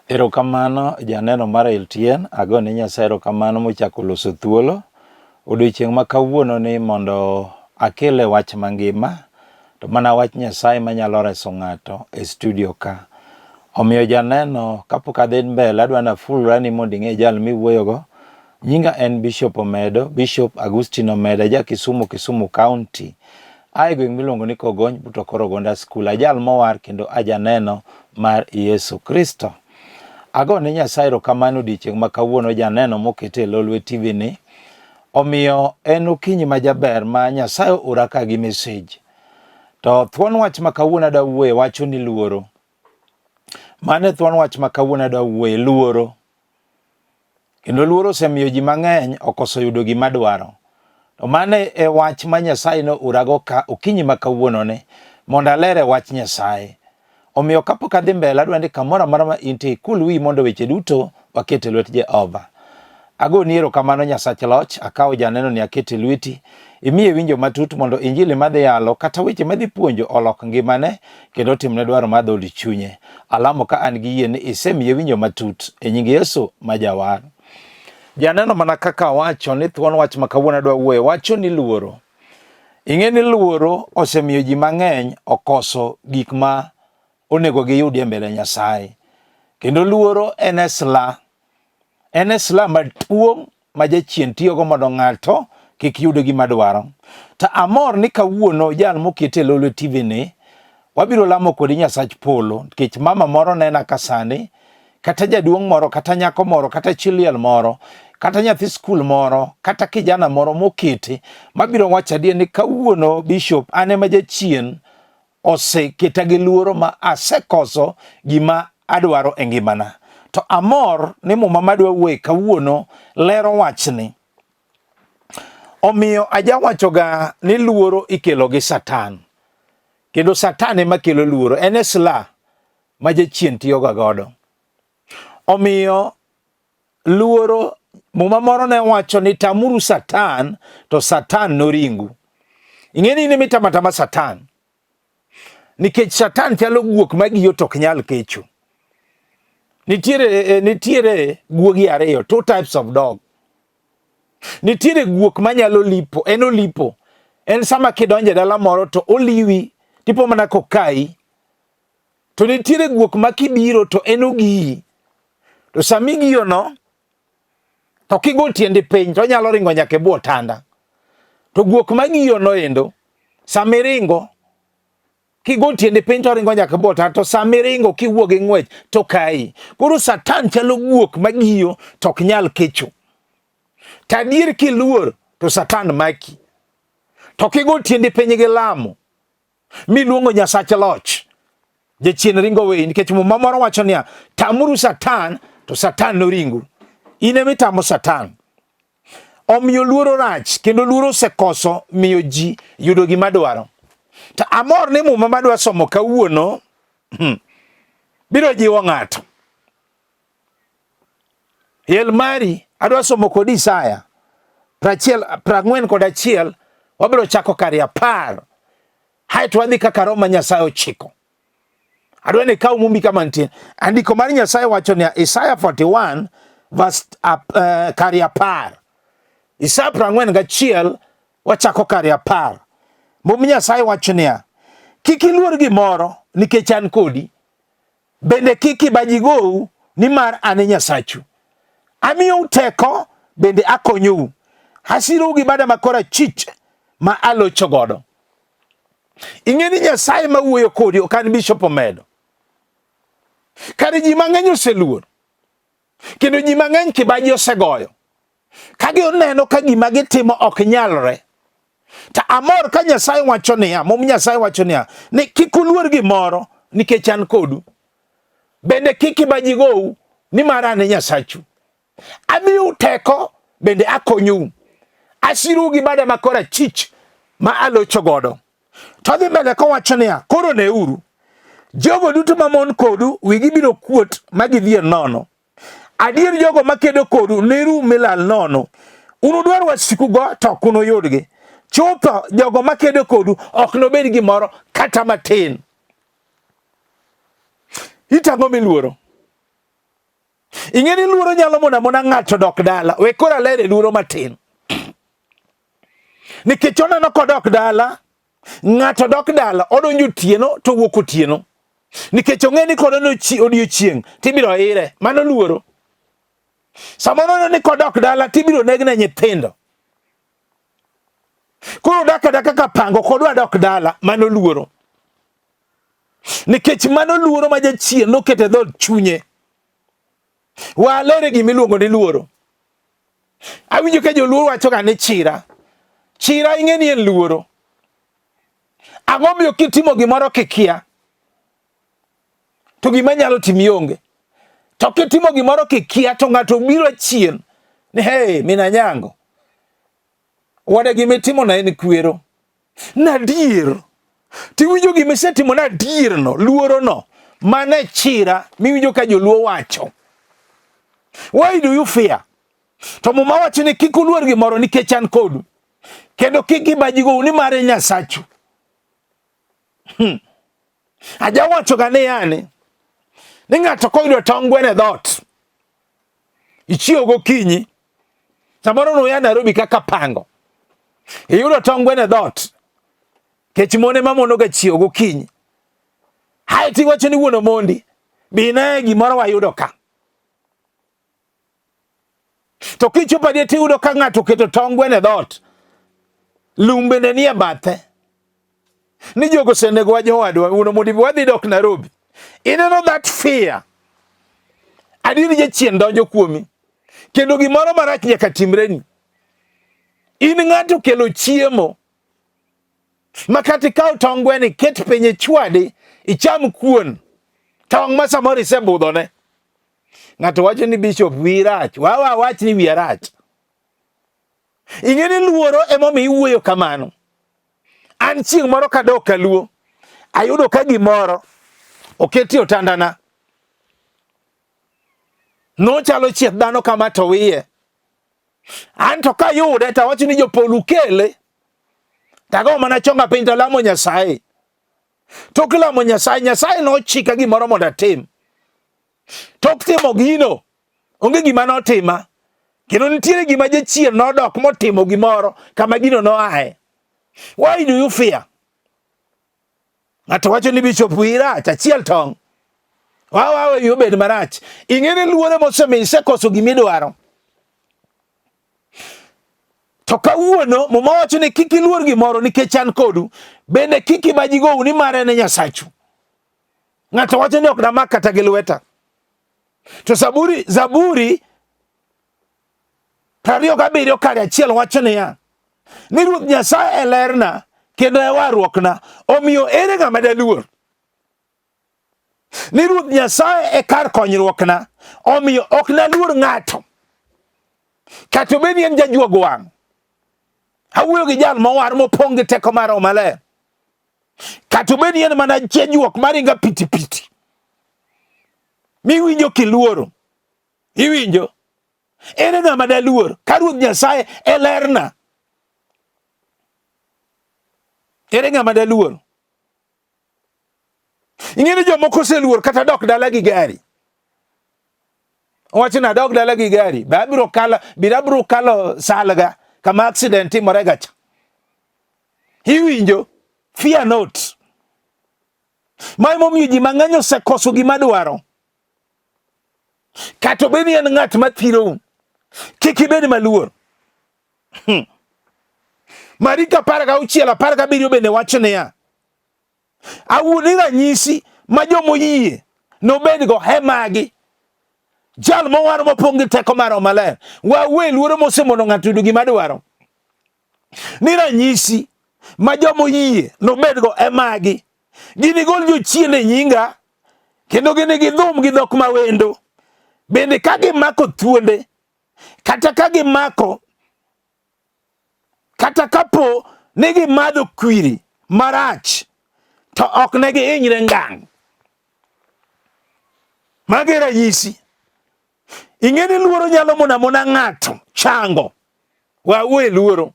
Erokamano janeno mar LTN, agone Nyasaye erokamano mochako loso thuolo odiochieng' ma kawuono ni mondo akele wach mangima to mana wach Nyasaye manyalo reso ng'ato e studio ka. Omiyo janeno kapok adhi mbele adwa nafulra ni mondo ing'e jal miwuoyogo. Nyinga en Bishop Omedo, Bishop Agustino Omedo, aja Kisumu, Kisumu County. A e gweng' miluongo ni Kogony but Okoro Gonda School. Ajal mowar kendo ajaneno mar Yesu Kristo. Agone Nyasaye erokamano odiechieng' ma kawuono janeno mokete e Lolwe TV ni. Omiyo en okinyi ma jaber ma Nyasaye oora ka gi message. To thuon wach ma kawuono adwa wuoye wacho ni luoro. Mano e thuon wach ma kawuono adwa wuoye, luoro. Kendo luoro osemiyo ji mang'eny okoso yudo gima dwaro. To mano e wach ma Nyasaye noorago ka okinyi ma kawuononi mondo alere wach Nyasaye. Omiyo kapok adhi mbele adwa ni kamoro amora ma intie ikul wiyi mondo weche duto waket e lwet Jehova. Agoni erokamano Nyasach loch, akawo janeno ni akete lweti, imiye winjo matut mondo injili madhi yalo kata weche madhi puonjo olok ngimane kendo otimne dwaro mar dhood chunye. Alamo ka an gi yie ni isemiye winjo matut e nying Yesu ma Jawar. Janeno mana kaka awacho ni thuon wach ma kawuono adwa wuoye wacho ni luoro. Ing'e ni luoro osemiyo ji mang'eny okoso gik ma onego giyudi e mbele Nyasaye. Kendo luoro en e sla. En e sla maduong' ma jachien tiyogo mondo ng'ato kik yud gima dwaro. To amor ni kawuono jal mokete e Lolwe TV ni wabiro lamo kodi Nyasach polo nikech mama moro nena ka sani kata jaduong' moro kata nyako moro kata chi liel moro kata nyathi skul moro kata kijana moro mokete mabiro wacho adier ni kawuono bishop an ema jachien oseketa gi luoro ma asekoso gima adwaro e ngimana. To amor ni muma madwa wuoye kawuono lero wachni. Omiyo ajawachoga ni luoro ikelo gi Satan. Kendo Satan ema kelo luoro. En e sla ma jachien tiyoga godo. Omiyo luoro muma moro ne wacho ni tamuru Satan to Satan noringu. Ing'e ni in ema itamo atama Satan. Nikech Satan chalo guok ma giyo to ok nyal kecho. Nitiere, eh, nitiere guogi ariyo, two types of dog. Nitiere guok manyalo lipo, en olipo. En sama kidonjo e dala moro to oliwi, tipo mana kokayi. To nitiere guok ma kibiro to en ogiyi. To sama igiyono, to kigo tiendi piny to onyalo ringo nyaka e bwo otanda. To guok ma giyono endo, sama iringo, kigo tiendi piny to oringo nyaka e bwo otanda, to sama iringo kiwuok gi ng'wech to kayi. Koro Satan chalo guok ma giyo to ok nyal kecho. To adier kiluor to Satan maki. To kigo tiendi piny gi lamo, miluongo Nyasach loch, jachien ringo weyi nikech muma moro wacho niya, tamuru Satan to Satan noringu. In ema itamo Satan. Omiyo luoro rach kendo luoro osekoso miyo ji yudo gima dwaro. To amor ni muma madwa somo kawuono biro jiwo ng'ato. El mari adwa somo kodi Isaya prachiel prang'wen kod achiel wabiro chako kar apar haeto wadhi kaka roho ma Nyasaye ochiko. Adwa ni ikaw mumbi kama nitie. Andiko mar Nyasaye wacho niya Isaya 41 verse kar apar. Isaya 41 wachako kar apar. Mum Nyasaye wacho niya, kik iluor gimoro nikech an kodi. Bende kik kibaji gou, nimar an e Nyasachu. Amiyou teko, bende akonyou. Asirou gi bada ma korachwich ma alocho godo. Ing'e ni Nyasaye ma wuoyo kodi ok an Bishop Omedo. Kare ji mang'eny oseluor, kendo ji mang'eny kibaji osegoyo. Ka gineno ka gima gitimo ok nyalre. To amor ka Nyasaye wacho niya, mum Nyasaye wacho niya, ni kik uluor gimoro nikech an kodu. Bende kik kibaji gou nimar an e Nyasachu. Amiyou teko bende akonyou. Asirou gi bada ma korachwich ma alocho godo. To odhi mbele kowacho niya, koro neuru, jogo duto mamon kodu wigi biro kuot ma gidhier nono. Adier jogo makedo kodu neru milal nono. Unudwar wasikugo to ok unuyudgi. Chutho jogo makedo kodu ok nobed gimoro kata matin. Itang'o miluoro? Ing'e ni luoro nyalo mono amona ng'ato dok dala. We koro alere luoro matin. Nikech oneno kodok dala, ng'ato dok dala, odonjo otieno to wuok otieno. Nikech ong'e ni kodonjo odiochieng' tibiro ire. Mano luoro. Samoro oneno ni kodok dala tibiro negne nyithindo. Koro odak adaka ka pango kodwa dok dala, mano luoro. Nikech mano luoro ma jachien noketo e dhood chunye. Walere gima iluongo ni luoro. Awinjo ka joluo wacho ga ni chira. Chira ing'e ni en luoro. Ang'o miyo kitimo gimoro kikia to gima nyalo timi onge. To kitimo gimoro kikia to ng'ato biro chien ni hey, mina nyango. Wade gima itimo na en kwero. Nadier. Tiwinjo gima isetimo na adier no, luoro no. Mano e chira miwinjo ka joluo wacho. Why do you fear? To Muma wacho ni kik uluor gimoro nikech an kodu. Kendo kik gibaji gou nimar en Nyasachu. Ajawacho ga ni yani ni ng'ato koyudo tong' gweno e dhoot ichiew gokinyi samoro nuya Nairobi kaka pango iyudo tong' gweno e dhoot kech mon ema mono ga chiew gokinyi hae tiwacho ni wuon Omondi bi ine gimoro wayudo ka To kichopo adier tiyudo ka ng'ato oketo tong' gweno e dhoot, lum bende nie bathe. Ni jogo osenegowa jowadwa, wuon Omondi be wadhi dok Nairobi. Ineno that fear. Adier jachien donjo kuomi. Kendo gimoro marach nyaka timreni. In ng'ato kelo chiemo ma kata ikaw tong' gweno iket piny ichwadi icham kuon tong' ma samoro isebudhone. Ng'ato wacho ni bishop wiyi rach, wawa wach ni wiya rach. Ing'e ni luoro emomiyo iwuoyo kamano. An chieng' moro kadok kaluo, ayudo ka gimoro oketi otandana. Nochalo chieth dhano kama to wiye. An to kayude to awacho ni jopol ukele. Tago mana chonga piny to alamo Nyasaye. Tok lamo Nyasaye, Nyasaye nochika gimoro mondo atim. Tok timo gino, onge gima notima. Kendo nitiere gima jachien nodok motimo gimoro kama gino noaye. Why do you fear? Ng'ato wacho ni bishop wiyi rach, achiel tong'. Wawa wiyi obed marach. Ing'e ni luoro mosemiyo isekoso gimidwaro. To kawuono Muma wacho ni kik iluor gimoro nikech an kodu, bende kik ibaji gou nimar en e Nyasachu. Ng'ato wacho ni ok damak kata gi lweta. To Zaburi 27 kare achiel wacho niya, ni Ruoth Nyasaye e lerna kendo e warruokna, omiyo ere ng'ama daluor? Ni Ruoth Nyasaye e kar konyruokna, omiyo ok naluor ng'ato. Kata obed ni en jajuog wang', awuoyo gi jal mowar mopong' gi teko mar Roho Maler. Kata obed ni en mana jajuok maringo piti piti, miwinjo kiluoro, iwinjo ere ng'ama daluor ka Ruoth Nyasaye e lerna? Ere ng'ama daluor? Ing'e ni jomoko oseluor kata dok dala gi gari. Owacho ni adok dala gi gari, be abiro kalo, biro abiro kalo Salga kama accident timore ga cha. Iwinjo? Fear not. Ma emomiyo ji mang'eny osekoso gima dwaro. Kata obed ni en ng'at ma thirou, kik ibed maluor. Mariko 16 17 bende wacho niya, awuoni ranyisi ma jomoyie nobedgo he magi. Jal mowar mopong' gi teko mar Roho Maler, wawe luoro mosemono ng'ato yudo gima dwaro. Ni ranyisi ma jomoyie nobedgo e magi. Ginigol jochien e nyinga, kendo ginigidhum gi dhok mawendo. Bende ka gimako thuonde, kata ka gimako, kata kapo ni gimadho kwiri marach, to ok ne gihinyre ngang'. Magi e ranyisi. Ing'e ni luoro nyalo mono amona ng'ato chango. Wawe luoro.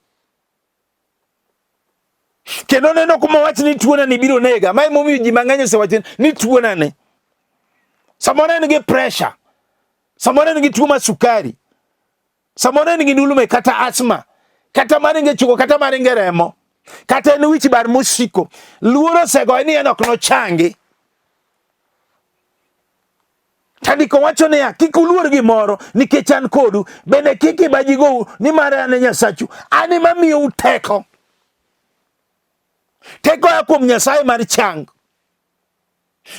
Kendo neno kuma wach ni tuona ni biro nega. Ma emomiyo ji mang'eny osewacho ni tuona ni. Samoro en gi pressure. Samoro en gi tuo mar sukari. Samoro en gi ndulme kata asma, kata maringe chuko, kata maringe remo, kata en wich bar mosiko. Luoro osegoye ni en ok nochangi. Tandiko wacho niya, kik uluor gimoro nikech an kodu, bende kik ibaji gou nimar an e Nyasachu, an ema miyou teko. Teko a kuom Nyasaye mar chang.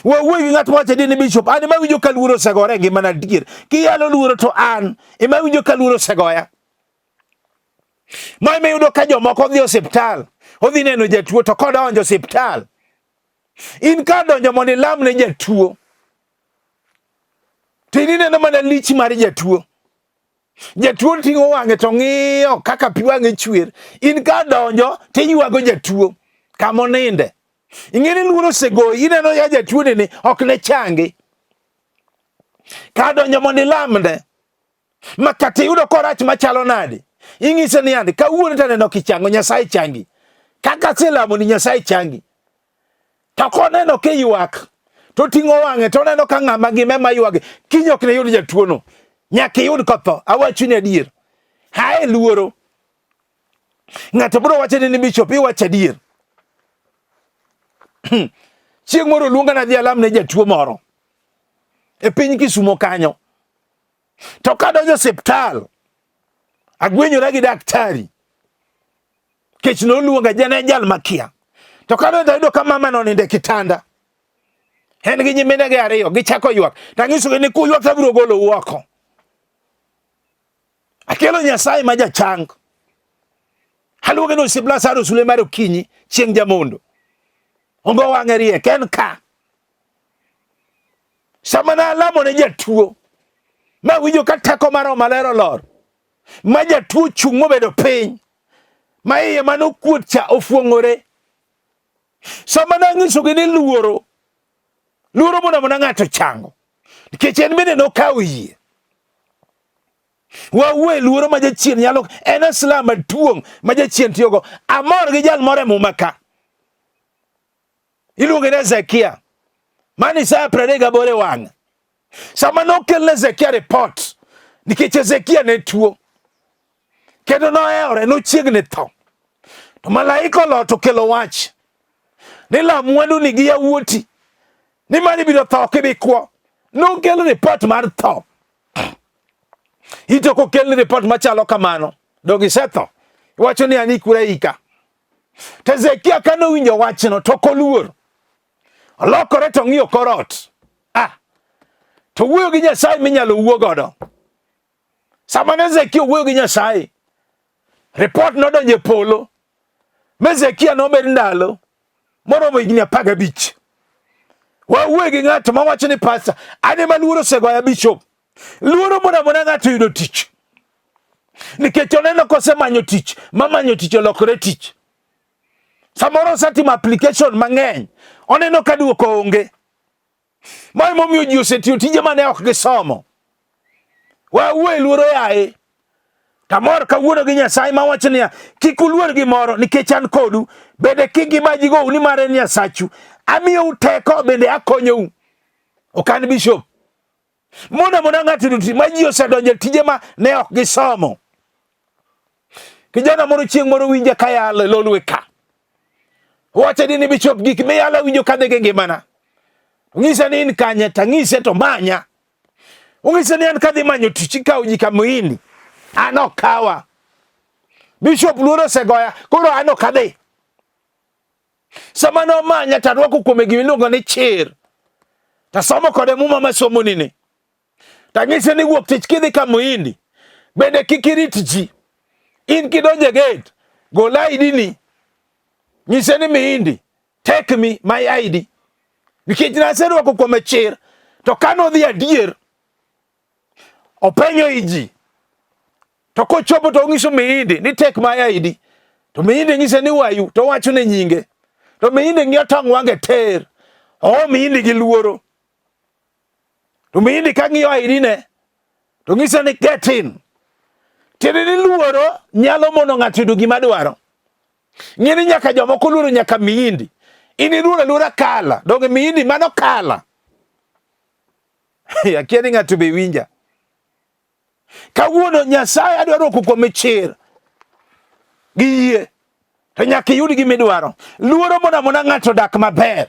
Wawuoyo gi ng'at mawacho ni bishop, an ema winjo ka luoro osegore e ngimana adier. Kiyalo luoro to an ema winjo ka luoro osegoya. Ma ema iyudo ka jomoko dhi osiptal, odhi neno jatuo to kodonjo osiptal, in ka donjo mondo ilam ne jatuo, to in ineno mana lich mar jatuo. Jatuo ting'o wang'e to ng'iyo kaka pi wang'e chwer. In ka donjo to iywago jatuo kama oninde. Ing'e ni luoro osegoyi, ineno ya jatuo ni ok ne changi. Ka donjo mondo ilamne, ma kata iyudo korach machalo nade, ing'ise ni andi kawuono to aneno kichango, Nyasaye changi. Kaka aselamo ni Nyasaye changi. To koneno kiywak, to ting'o wang'e to oneno ka ng'ama ngima ema ywage. Kiny ok ne yud jatuono. Nyaka iyud kotho. Awachoni adier. Hae luoro. Ng'ato biro wacho ni bishop iwacho adier. Chieng' moro oluonga nadhi alam ne jatuo moro e piny Kisumo kanyo. To kadonjo osiptal, agwenyora gi daktari kech noluonga jane jal makia. To kadonjo ayudo ka mama nonindo e kitanda. En gi nyiminege ariyo gichako ywak. Tanyisogi ni kuywak to abiro golou oko. Akelo Nyasaye ma jachang. Aluonge ni osiep Lazaro sule mar okinyi chieng' jamondo. Ongo wang'e riek en ka. Sama ne alamo ne jatuo ma winjo ka teko mar Roho Maler olor ma jatuo chung' mobedo piny ma iye mane okuot cha ofuong'ore. Sama nanyisogi ni luoro luoro mondo amona ng'ato chango nikech en bende nokawo yie. Wawuo e luoro ma jachien nyalo en asla maduong' ma jachien tiyogo. Amor gi jal moro e muma ka. Iluonge ni Hezekia. Mano Isaya 38 e wang'e. Sama nokel ne Hezekia report nikech Hezekia ne tuo kendo nohewore nochiegni tho. To malaika olot okelo wach ni la mwandu ni gi yawuoti ni mani biro tho ok ibi kwo. Nokel report mar tho. Ito kokelni report machalo kamano, donge isetho? Iwacho ni an ikura ika. To Hezekia ka nowinjo wachno to ok oluor. Olokore to ong'iyo kor ot. Ah, to wuoyo gi Nyasaye minyalo wuo godo. Sama ne Hezekia owuoyo gi Nyasaye, report nodonjo e polo. Ma Hezekia nobed ndalo moromo higni 15. Wawuoyo gi ng'ato mawacho ni pasta, an ema luoro osegoya bishop. Luoro moro amora ng'ato yudo tich. Nikech oneno kosemanyo tich, mamanyo tich olokore tich. Samoro osetimo application mang'eny, oneno ka duoko onge. Ma emomiyo ji osetiyo tije mane ok gisomo. Wawuo e luoro yaye. Tamor kawuono gi Nyasaye mawacho niya, kik uluor gimoro nikech an kodu, bende kik gibaji gou nimar en Nyasachu. Amiyou teko bende akonyou. Ok an bishop. Mona mona ng'ato yudo tich ma ji osedonjo e tije ma ne ok gisomo. Kijana moro chieng' moro winja ka yalo e Lolwe ka. Owacho ni bishop gik miyalo awinjo ka dhi gi ngimana. Onyisa ni in kanye to anyise to manya. Onyisa ni an kadhi manyo tich ikawo ji ka muhindi. An ok kawa. Bishop luoro osegoya koro an ok adhi. Sama nomanya to arwako kuome gima iluongo ni chir. Tasomo kode muma masomo nini. Tanyise ni wuok tich kidhi ka muhindi. Bende kik irit ji. In kidonjo e gate, gol ID ni. Nyise ni mihindi, take me my ID. Nikech naserwako kuome chir, to ka nodhi adier, openjo i ji. To kochopo to onyiso mihindi ni take my ID. To mihindi nyise ni wayu, to owacho ne nyinge. To mihindi ng'iyo tong' wange ter. Oo mihindi gi luoro. To mihindi ka ng'iyo ID ne, to ng'ise ni get in. Tiende ni luoro nyalo mono ng'ato yudo gima dwaro. Ng'e ni nyaka jomoko luoro nyaka mihindi. In iluoro aluora kala, donge mihindi mano kala. Akia ni ng'ato be winja. Kawuono Nyasaye adwaro rwako kuome chir gi yie to nyaka iyud gima idwaro. Luoro mondo amona ng'ato dak maber.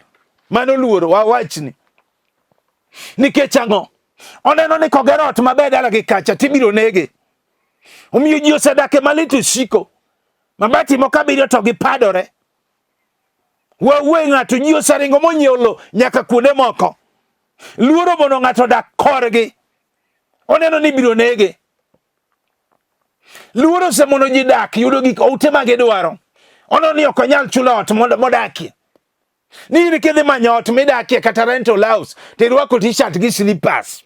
Mano luoro wawachni. Nikech ang'o? Oneno ni kogero ot maber dala gi kacha tibiro nege. Omiyo ji osedak e malit osiko. Mabati moko abiriyo to gipadore. Wawuoye ng'ato ji oseringo monyiewo lo nyaka kuonde moko. Luoro mondo ng'ato odak korgi. Oneno ni ibiro nege. Luoro osemono ji dak yudo gik ute ma gidwaro. Oneno ni ok onyal chulo ot mondo modakie. Ni in kidhi manyo ot midakie kata rental house to irwako t-shirt gi slippers.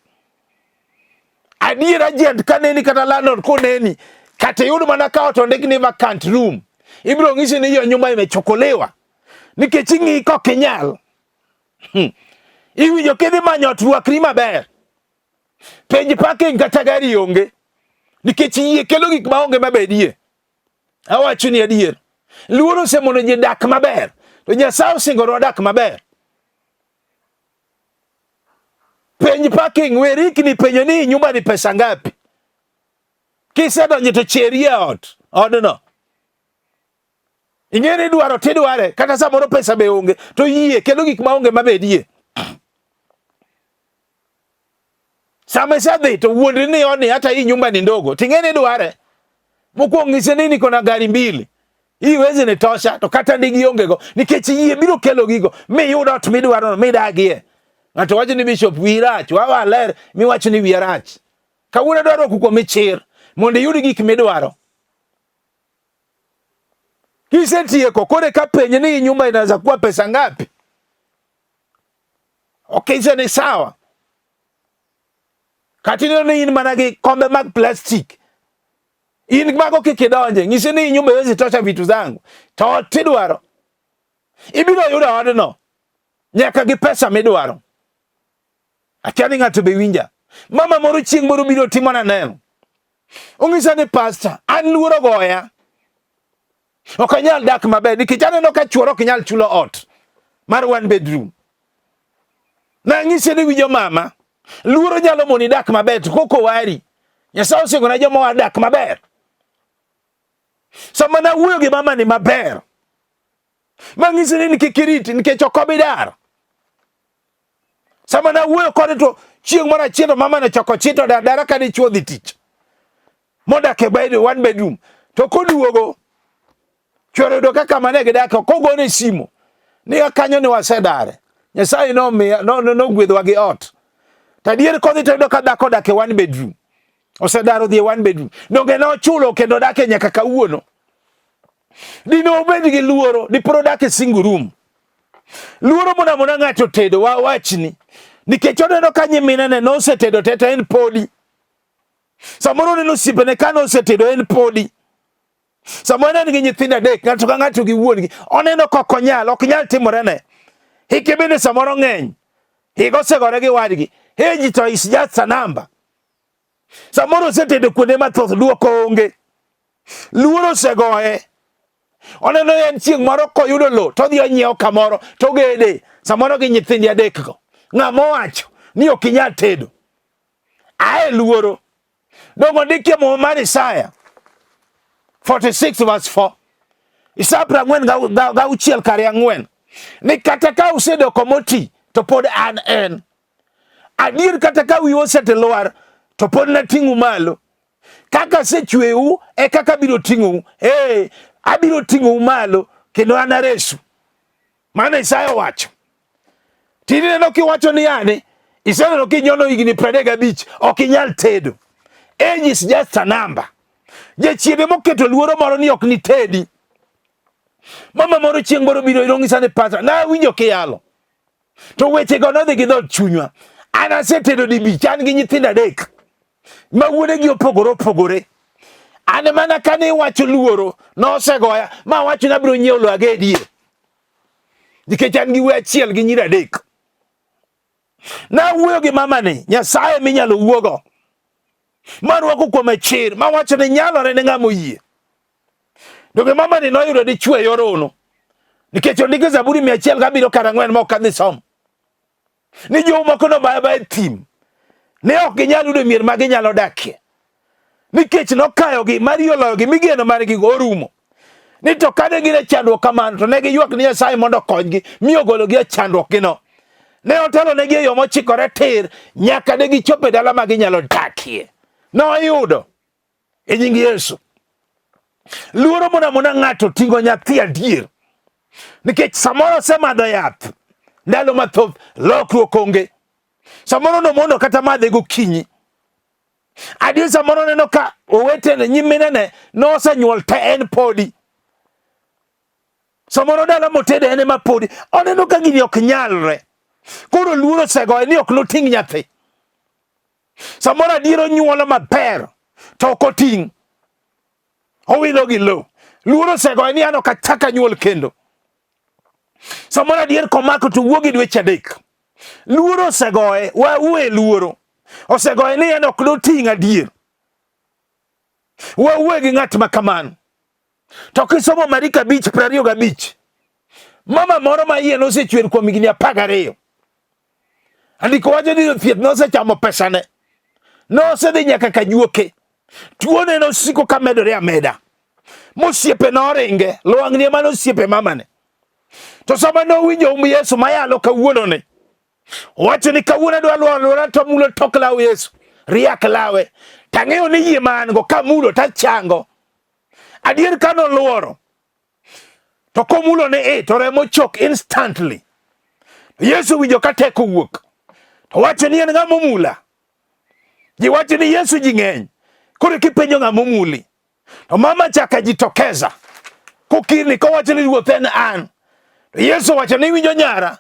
Adier agent kaneni kata landlord koneni kata iyud mana ka ot ondik ni vacant room. Ibiro ng'isi ni hiyo nyumba imechukuliwa. Nikech ing'i kok inyal. Iwinjo kidhi manyo ot rwakri maber. Penj parking kata gari onge. Nikech yie kelo gik maonge mabedie. Awacho ni adier. Luoro osemono ji dak maber. To Nyasaye osingonwa dak maber. Penj parking, we rikni penjo ni nyumba ni pesa ngapi? Kisedonjo to cherie ot, odno. Ing'e ni idwaro tidware, kata samoro pesa be onge, to yie kelo gik maonge mabedie. Sama isedhi to wuondri ni odni hata hii nyumba ni ndogo, ting'e ni idware. Mokwongo ng'ise ni niko na gari mbili, hii wezi nitosha, to kata ndigi onge go, nikech yie biro kelo gigo, miyud ot midwaro midagie. Ng'ato wacho ni bishop wiyi rach, wawa ler miwacho ni wiya rach. Kawuono adwaro kuko michir mondo iyud gik midwaro. Kisetieko kore ka penje ni nyumba inaweza kuwa pesa ngapi? Okay, ni sawa. Kata ineno ni in mana gi kombe mag plastic. In mago kik idonje, nyise ni nyumba haiwezi tosha vitu zangu. To tidwaro. Ibiro yudo odno nyaka gi pesa midwaro. Akia ni ng'ato be winja. Mama moro chieng' moro biro timona neno. Ong'isa ni pastor, an luoro goya. Ok anyal dak maber nikech aneno ka chuora ok nyal chulo ot mar one bedroom. Nang'ise ni winjo mama, luoro nyalo moni dak maber to koko wari. Nyasaye osingona joma wadak maber. Sama nawuoyo gi mama ni maber, mang'ise ni kik irit nikech ok obi dar. Sama nawuoyo kode to chieng' moro achiel to mama ne choko chito dar dara ka dichuo dhi tich. Modak e bed one bedroom. To koduogo chwore yudo kaka mane gidak kogone simo ni kanyo ni wasedare. Nyasaye nomiya nogwedhowa gi ot. To adier kodhi to yudo ka dhako odak e one bedroom. Osedar odhi e one bedroom. Donge nochulo kendo odak e nyaka kawuono. Dine obed gi luoro, dipod odak e single room. Luoro mona mona ng'ato tedo wawachni. Nikech oneno ka nyiminene nosetedo te to en podi. Samoro oneno osiepene ka nosetedo en podi. Samoro en gi nyithindo adek, ng'ato ka ng'ato gi wuon-gi. Oneno ka ok onyal, ok nyal timorene. Hike bende samoro ng'eny. Higa osegore gi wadgi. Age to is just a number. Samoro osetedo kuonde mathoth, duoko onge. Luoro osegoye. Oneno en chieng' moro koyudo lo to odhi onyiewo kamoro to ogede samoro gi nyithindi adekgo. Ng'ama owacho ni ok inyal tedo. Ae luoro. Dongo ondikie muma mar Isaya 46 verse 4. Isaya prang'wen gauchiel kare ang'wen. Ni kata ka usedoko moti to pod an en. Adier kata ka wiu osetelwar to pod nating'u malo. Kaka asechweyou e kaka abiro ting'ou. Ee, abiro ting'ou malo kendo anaresu. Mano Isaya owacho. Tineno kiwacho ni yani iseneno kinyono higni 35 ok inyal tedo. Age is just a number. Jachiende moketo luoro moro ni ok nitedi. Mama moro chieng' moro biro irong'isa ni pasa nawinjo kiyalo. To wechego nodhi gi dhood chunywa. An asetedo dibich, an gi nyithindo adek ma wuonegi opogore opogore. An mana kane iwacho luoro nosegoya ma awacho ni abiro nyiewo lo agedie nikech an gi wuoyi achiel gi nyiri adek. Nawuoyo gi mamani, Nyasaye minyalo wuogo. Marwako kuome chir, mawacho ni nyalore ne ng'ama oyie. Donge mamani noyudo dichwo e yor ono? Nikech ondik e Zaburi 107 kar ang'wen ma ok adhi somo. Ni jou moko nobayo abaya e thim. Ne ok ginyal yudo mier ma ginyalo dakie. Nikech nokayogi ma riyo oloyogi mi geno margi orumo. Ni to kane gin e chandruok kamano to ne giywak ni Nyasaye mondo okonygi mi ogologi e chandruokgino. Ne otelonegi e yo mochikore tir nyaka ne gichopo e dala ma ginyalo dakie. Noyudo e nying Yesu. Luoro moro amora ng'ato ting'o nyathi adier. Nikech samoro osemadho yath ndalo mathoth lokruok onge. Samoro nomondo kata madhe gokinyi. Adier samoro neno ka owetene nyiminene nosenyuol te en podi. Samoro dala motede en ema podi. Oneno ka gini ok nyalre. Koro luoro osegoye ni ok noting' nyathi. Samoro adier onyuolo maber to ok oting'. Owilo gi lowo. Luoro osegoye ni an ok achak anyuol kendo. Samoro adier komako to wuo gi dweche adek. Luoro osegoye, wawuoye luoro. Osegoye ni en ok doting' adier. Wawuoye gi ng'at ma kamano. To kisomo Mariko 5:25, mama moro ma iye nosechwer kuom higni 12. Andiko wacho ni jothieth nosechamo pesane. Nosedhi nyaka kajuoke. Tuone nosiko ka medore ameda. Mosiepe noringe, lwang'ni ema nosiepe mamane. To sama nowinjo um Yesu mayalo kawuononi, owacho ni kawuono adwa luoro aluora to amulo tok law Yesu, riak lawe. Tang'eyo ni yie ma an go kamulo tachango. Adier ka noluoro, to komulo ne e to remo chok instantly. Yesu winjo ka teko wuok. To wacho ni en ng'ama omula. Ji wacho ni Yesu ji ng'eny. Koro kipenjo ng'ama omuli. To mama chaka jitokeza. Kokirni kowacho ni ruoth en an. To Yesu wacho ni winjo nyara.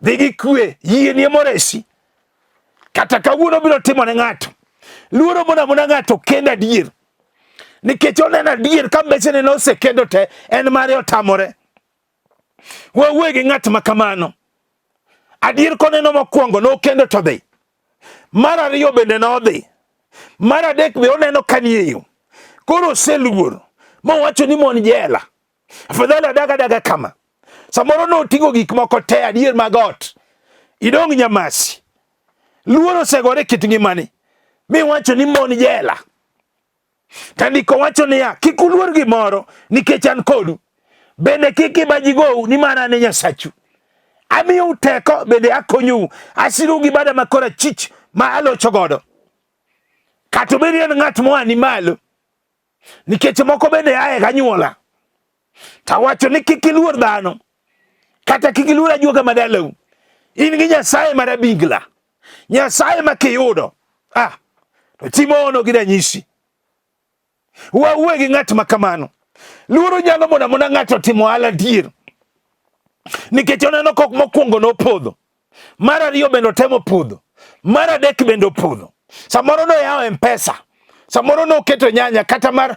Dhi gi kwe, yieni ema oresi. Kata kawuono biro timo ne ng'ato. Luoro mona mona ng'ato kendo adier. Nikech oneno adier ka mbesene nosekendo te, en mare otamore. Wawuoye gi ng'at ma kamano. Adier koneno mokwongo nokendo to dhi. Mar ariyo bende nodhi. Mar adek be oneno ka nie yo. Koro oseluor mowacho ni mon jela. Afadhali adag adaga kama. Samoro noting'o gik moko te adier mag ot. Idong' nyamasi. Luor osegore kit ngimani. Miwacho ni mon jela. Tandiko wacho niya, kik uluor gimoro nikech an kodu. Bende kik ibaji gou nimar an e Nyasachu. Amiyou teko bende akonyou. Asirou gi bada ma korachich ma alocho godo. Kata obed ni en ng'at moa ni malo, nikech moko bende aye ganyuola. Tawacho ni kik iluor dhano, kata kik iluor ajuoga madalau. In gi Nyasaye marabingla, Nyasaye ma kiyudo ah, to timo ono gi ranyisi. Wawuoye gi ng'at ma kamano. Luoro nyalo mono amona ng'ato timo ohala adier, nikech oneno kok mokwongo nopodho, mar ariyo bende otemo podho, mar adek bende opodho. Samoro noyawo M-Pesa, samoro noketo nyanya kata mar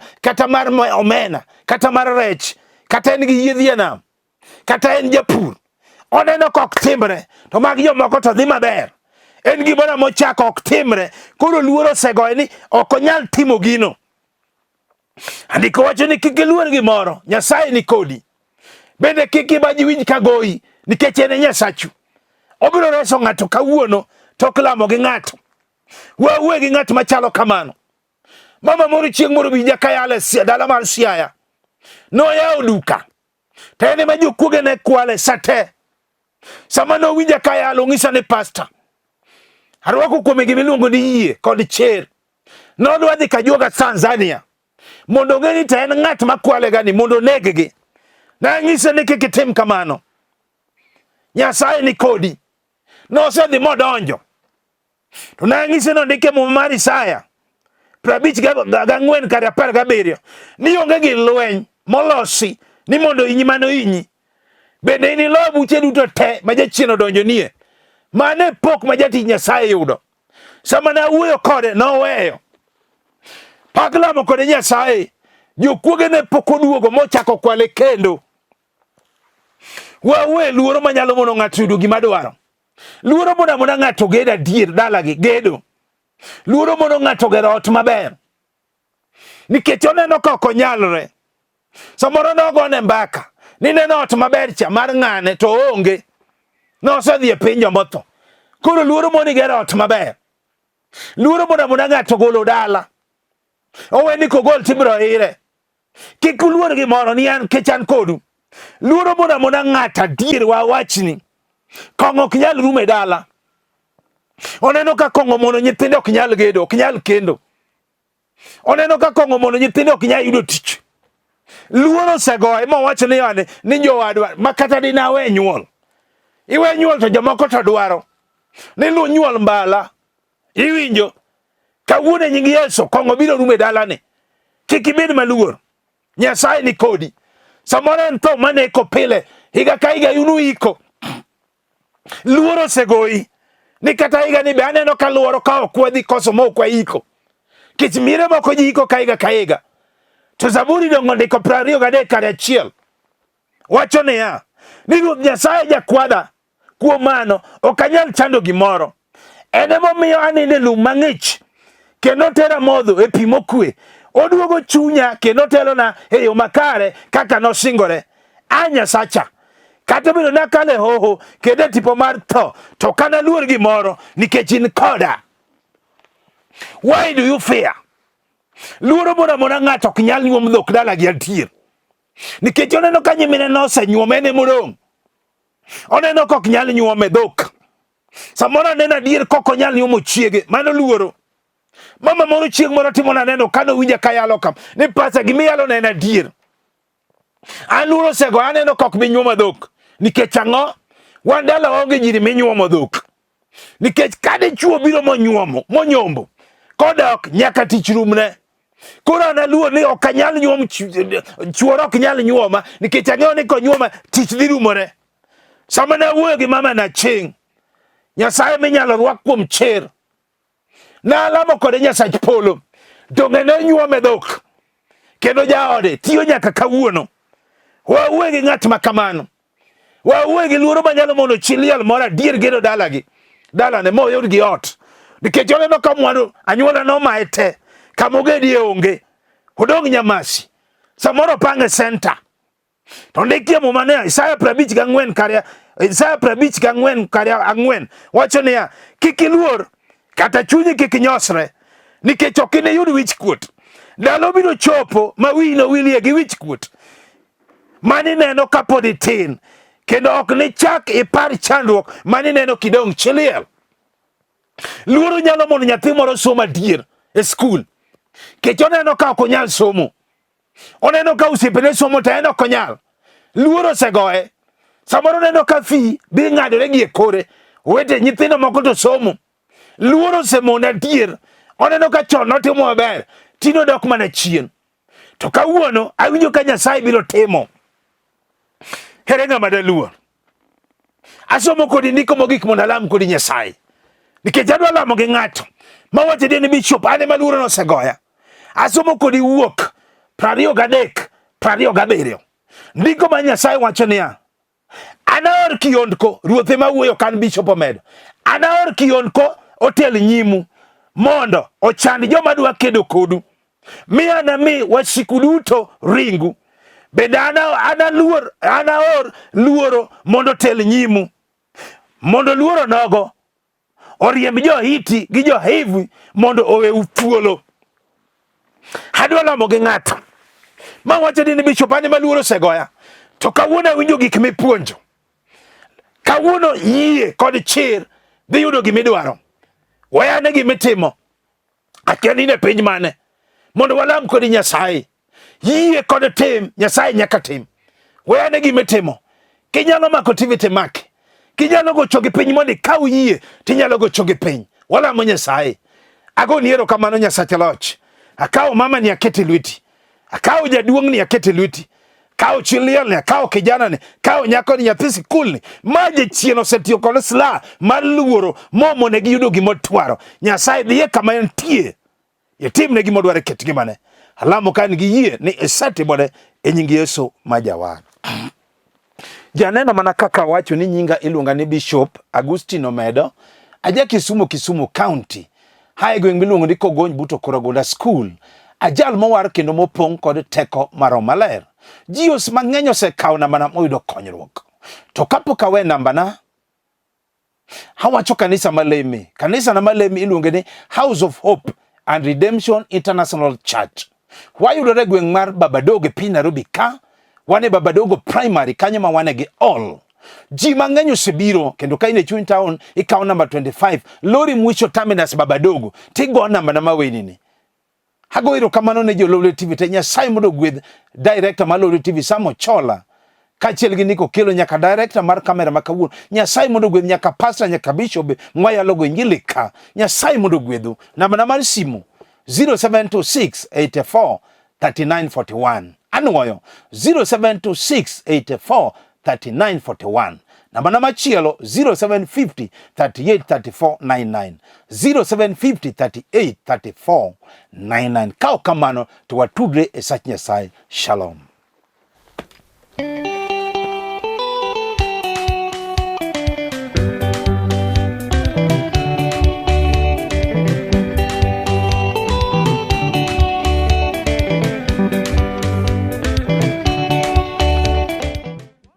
omena kata mar rech kata en gi yiedhi e nam kata en japur oneno ka ok timre to mag jomoko to dhi maber en gimoro mochako ok timre koro luoro osegoye ni ok onyal timo gino andiko wacho ni kik iluor gimoro nyasaye ni kodi bende kik ibaji winj ka goyi nikech en e nyasachu obiro reso ng'ato kawuono tok lamo gi ng'ato wawuoye gi ng'at machalo kamano mama moro chieng' moro winja ka yalo e dala mar Siaya noyawo duka to en ema jokuoge ne kwale sa te sama nowinja ka yalo ong'isa ni pasta arwako kuome gima iluongo ni yie kod cher nodwa dhi kajuoga Tanzania mondo ong'e ni to en ng'at ma kwalega ni mondo oneggi nang'ise ni kik itim kamano Nyasaye ni kodi nosedhi modonjo To nang'ise nondike muma mar Isaya 54 kar 17 ni onge gi lweny molosi ni mondo inyi mano inyi. Bende inilo buche duto te ma jachien odonjonie. Mano e pok ma jatich Nyasaye yudo. Sama ne awuoyo kode noweyo. Pak lamo kode Nyasaye. Jokuoge ne pok oduogo mochako kwale kendo. Wawe luoro manyalo mono ng'ato yudo gima dwaro. Luoro mono amona ng'ato gedo adier dalagi gedo. Luoro mono ng'ato gero ot maber. Nikech oneno ka ok onyalre. Samoro nogone mbaka ni neno ot maber cha mar ng'ane to oonge. Nosedhi e piny jomotho. Koro luoro moni gero ot maber. Luoro mono amona ng'ato golo dala. Owe ni kogol tibiro ire. Kik uluor gimoro ni an kech an kodu. Luoro moro amora ng'ato adier wawachni. Kong'o ok nyal rumo e dala. Oneno ka kong'o mono nyithinde ok nyal gedo, ok nyal kendo. Oneno ka kong'o mono nyithinde ok nyal yudo tich. Luoro osegoye mowacho ni yani ni jowadwa ma kata dinawe nyuol. Iwe nyuol to jomoko to dwaro. Ni lu nyuol mbala. Iwinjo? Kawuono e nying Yesu kong'o biro rumo e dalani. Kik ibed maluor. Nyasaye ni kodi. Samoro en tho maneko pile, higa ka higa unu iko. Luoro osegoyi. Ni kata higa ni be aneno ka luoro ka ok wadhi koso ma ok waiko. Kech miere moko ji iko ka higa ka higa. To Zaburi dongo ndiko 23 kar achiel. Wacho niya, ni Ruoth Nyasaye jakwadha, kuom mano ok anyal chando gimoro. En emomiyo anindo e lum mang'ich, kendo otera modho e pi mokwe. Oduogo chunya kendo otelona e yo makare kaka nosingore. A Nyasacha, kata obedo ni akalo e hoho kendo e tipo mar tho, to ok analuor gimoro nikech in koda. Why do you fear? Luoro moro amora ng'ato ok nyal nyuom dhok dalagi adier. Nikech oneno ka nyimine nosenyuom en emodong'. Oneno ka ok nyal nyuome dhok. Samoro aneno adier kok onyal nyuomo chiege, mano luoro. Mama moro chieng' moro timona neno kane owinja kayalo kam ni pasa gimiyalo ne en adier. An luoro osego aneno ka ok bi nyuomo dhok. Nikech ang'o? Wan dala onge nyiri minyuomo dhok. Nikech ka dichuo biro monyuomo, monyombo, kodok nyaka tich rumne. Koro an aluor ni ok anyal nyuom chuora ok nyal nyuoma nikech ang'eyo ni konyuoma tich dhi rumore. Sama ne awuoyo gi mama na chieng', Nyasaye minyalo rwak kuom chir. Nalamo kode Nyasach polo. Donge ne nyuome dhok. Kendo jaode tiyo nyaka kawuono. Wawuoyo gi ng'at ma kamano. Wawuoyo gi luoro manyalo mono chi liel moro adier gedo dalagi. Dalane moyud gi ot. Nikech oneno ka mwandu anyuola nomaye te. Kama ogedie onge. Odong' Nyamasi. Samoro opange center. To ndikie Muma niya, Isaya 54 kar Isaya 54 kar 4 wacho niya, kik iluor kata chunyi kik nyosre nikech ok iniyud wichkuot. Ndalo biro chopo ma wiyi nowilie gi wichkuot mane ineno kapod itin, kendo ok nichak ipar chandruok mane ineno kidong' chi liel. Luoro nyalo mono nyathi moro somo adier e skul, kech oneno ka ok onyal somo. Oneno ka osiepene somo to en ok onyal. Luoro osegoye. Samoro oneno ka fi dhi ng'adore gi e kore. Owete nyithindo moko to somo. Luoro osemone adier. Oneno ka chon notimo maber, tinde odok mana chien. To kawuono awinjo ka Nyasaye biro timo. Here ng'ama daluor. Asomo kodi ndiko mogik mondo alam kodi Nyasaye. Nikech adwa lamo gi ng'ato ma wacho ni bishop an ema luoro nosegoya. Asomo kodi wuok 23 27. Ndiko ma Nyasaye wacho niya, anaor kiondko, ruoth ema wuoyo kan bishop omedo. Anaor kiondko otel nyimu mondo ochand joma dwa kedo kodu. Mi anami wasiku duto ringu. Bende ana, anaor luoro mondo otel nyimu, mondo luoro nogo oriemb jo-Hiti gi jo-Hivi mondo oweu thuolo. Adwa lamo gi ng'ato ma wacho ni bishop an ema luoro osegoya, to kawuono awinjo gik mipuonjo. Kawuono yie kod chir dhi yudo gimidwaro. Weyane gimitimo. Akia ni in e piny mane mondo walam kodi Nyasaye. Yie kod tim, Nyasaye nyaka tim. Weyane gima itimo. Kinyalo mako TV to imaki. Kinyalo gocho gi piny mondo ikaw yie, tinyalo gocho gi piny. Walamo Nyasaye. Agoni erokamano Nyasach loch. Akawo mama ni akete lweti. Akawo jaduong' ni akete lweti. Kawo chi liel ni, akawo kijana ni, kawo nyako ni, nyathi sikul ni. Ma jachien osetiyo kod silaha mar luoro momone gi yudo gima otwaro. Nyasaye dhiye kama entie. Itimne gima odwaro e kit ngimane. Alamo ka an gi yie ni isetimone e nying Yesu ma Jawar. Janeno mana kaka awacho ni nyinga iluonga ni Bishop Agustino Omedo, aja Kisumu, Kisumu County. Hae gweng' miluongo ni Kogony but Okorogonda School. Ajal mowar kendo mopong' kod teko mar Roho Maler. Ji os mang'eny osekawo nambana moyudo konyruok. To kapok awe nambana, awacho kanisa maleme. Kanisa na maleme iluonge ni House of Hope and Redemption International Church. Wayudore e gweng' mar Babadogo e piny Nairobi ka, wan e Babadogo Primary kanyo ma wane gi all. Ji mang'eny osebiro kendo ka in e chuny town ikawo namba 25 lori mwicho terminus Babadogo tigo namba na maweni ni. Ago erokamano ne jo Lolwe TV te Nyasaye mondo ogwedh director mar Lolwe TV Sam Ochola kaachiel gi Nico Kelo nyaka director mar kamera ma kawuono. Nyasaye mondo ogwedh nyaka pastor nyaka bishop mwayalogo injili ka. Nyasaye mondo ogwedhu. Namba na mar simu 0726 84 3941. Anwoyo 0726 84 3941. Namba na machielo 0750 38 34 99. 0750 38 34 99. Ka ok kamano to watudre e sach Nyasaye. Shalom.